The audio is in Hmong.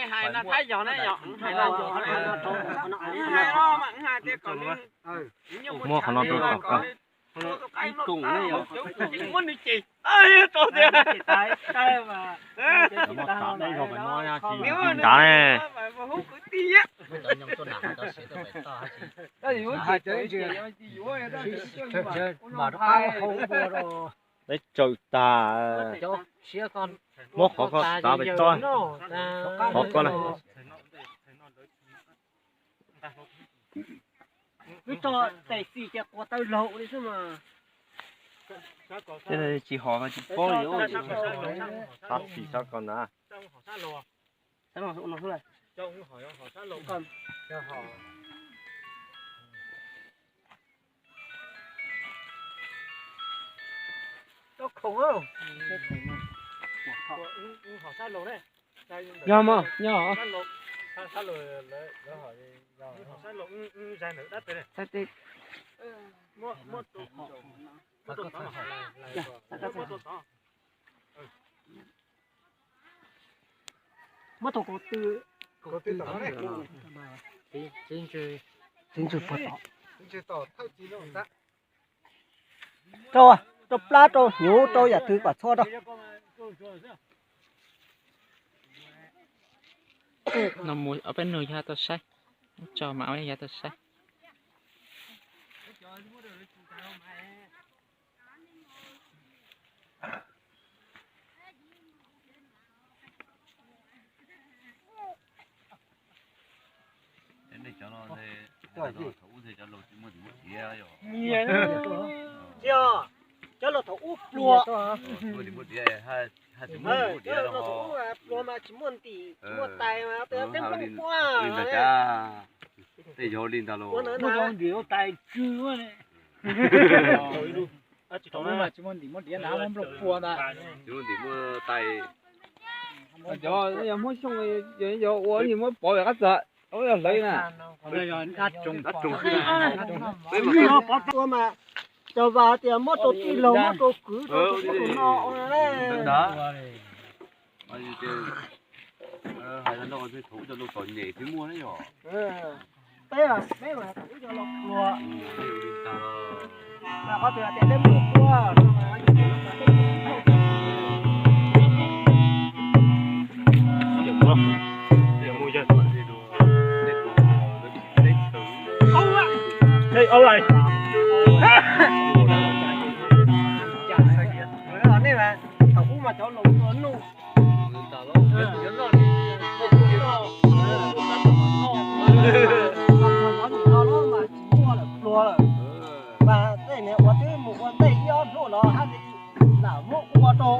Hais no Thaib yog na yog, hais no, hais no mas hais tias kom nws, muab qhov no rau kom, kom nws, muab nws ces rau tias, muab txav deb zog pem no tsis ntav ne. Deb tsawm tag, muab qhov ko txav pem toj, qhov ko na. Wb tso tes xis ces quas taw laug li xwb mas. Tsis hos mas tsis paub li. Xav xis xav ko na. Yog mas, yog. Muab tau kaum tw, kaum tw tod, txiv ntsws puag tod. Rau, rau plab rau hnyuv rau yam twg kom txhua rau. No mus ob peb nug yog tau saib, tso mas ob yog tau saib. Nej cov no, thaum ub cov laus tsis muaj ntim muaj tiav yom. Cov laus thaum ub pluag, pluag mas tsis muaj ntim tsis muaj tais mas tej nplooj quaj li ntawd. Tej yog li ntawd los muaj ntim tais tsw. Thaum ub mas tsis muaj ntim muaj tiav na, muaj nplooj quaj ntag. Tsis muaj ntim muaj tais. Cov yog Hmoob Xyooj, yog ua ib yam muab pov yog qab txag, yog hlawv na. Dab tsoog xwb. Peb mas, cov vas tias muab rau tij laug, muab rau kwv, rau tus ub tus no. Hais no, thaum ub cov laus txom nyem thiaj muaj na yom. Peb, peb mas thaum ub cov laus pluag. Qhov twg hais tias tej nplooj quaj no. Nej mas, thaum ub mas cov laus pluag nuj. Mas tsis muaj lawm, pluag lawm. Mas tej niag ua twb mus ua ntej ib ob hnub los haj li lam muab ua rau.